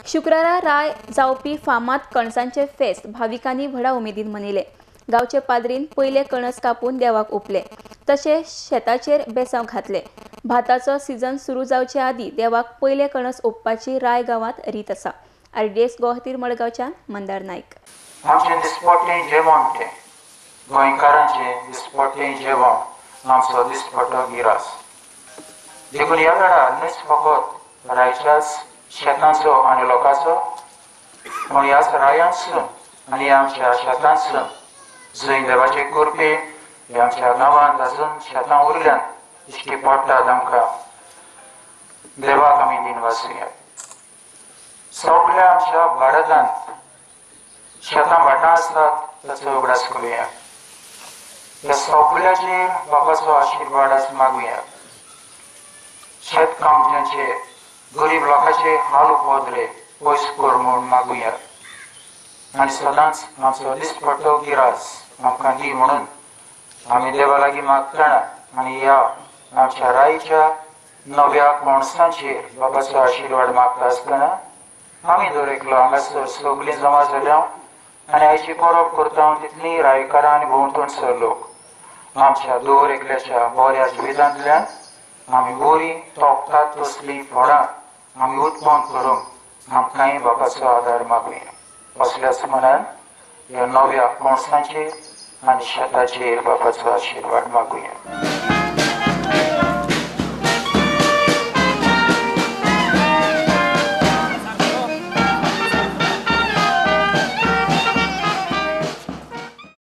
शुक्रारा राय जावपी फामाद कणसांचे फेस्त भाविकांनी व्हडा उमेदीन मनयले. गांवचे पाद्रीन पयले कणस कापून देवाक ओंपले, तशें शेताचेर बेसांव घातले. भाताचो सीजन सुरू जावचे आदीं देवाक पयले कणस ओंपपाची राय गांवांत रीत आसा. आरडीएक्स गोवा खातीर मडगांवच्यान मंदार नायक. आमचें दिसपट्टें जेवण तें गोंयकारांचें दिसपट्टें जेवण, आमचो दिसपट्टो गिरास. देखून ह्या वेळार न्हय फकत रायच्याच शेतांचो आनी लोकांचो, पूण ह्याच रायांतसून आनी आमच्या शेतांतसून जंय देवाचे कृपे आमच्या गांवांत अजून शेतां उरल्यात दिश्टी पडटात आमकां, देवाक आमी दिनवासुया. सगळ्या आमच्या भारतांत शेतां भाटां आसतात ताचो उगडास करुया. ह्या सगळ्याचेर बापाचो आशिर्वाद मागुया. शेतकामत्यांचे गरीब लोकांचे हाल उपद्रे पयस कर म्हूण मागुया आनी सदांच आमचो दिसपट्टो गिरास आमकां दी म्हणून आमी देवा लागीं मागतना आनी ह्या आमच्या रायच्या नव्या कणसांचेर बाबाचो आशिर्वाद मागता आसतना आमी दर एकलो हांगासर सगळीं जमा जाल्या आनी आयची परब करता तितलीं रायकारां आनी भोंवतणचो लोक आमच्या दर एकल्याच्या बऱ्या जिवितांतल्यान आमी बरी तोपतात तसलीं फळां आमी उत्पन्न करूंक आमकांय बापाचो आदार मागुया. असल्याच मनान ह्या नव्या कणसांचेर आनी शेताचेर बापाचो आशिर्वाद मागुया.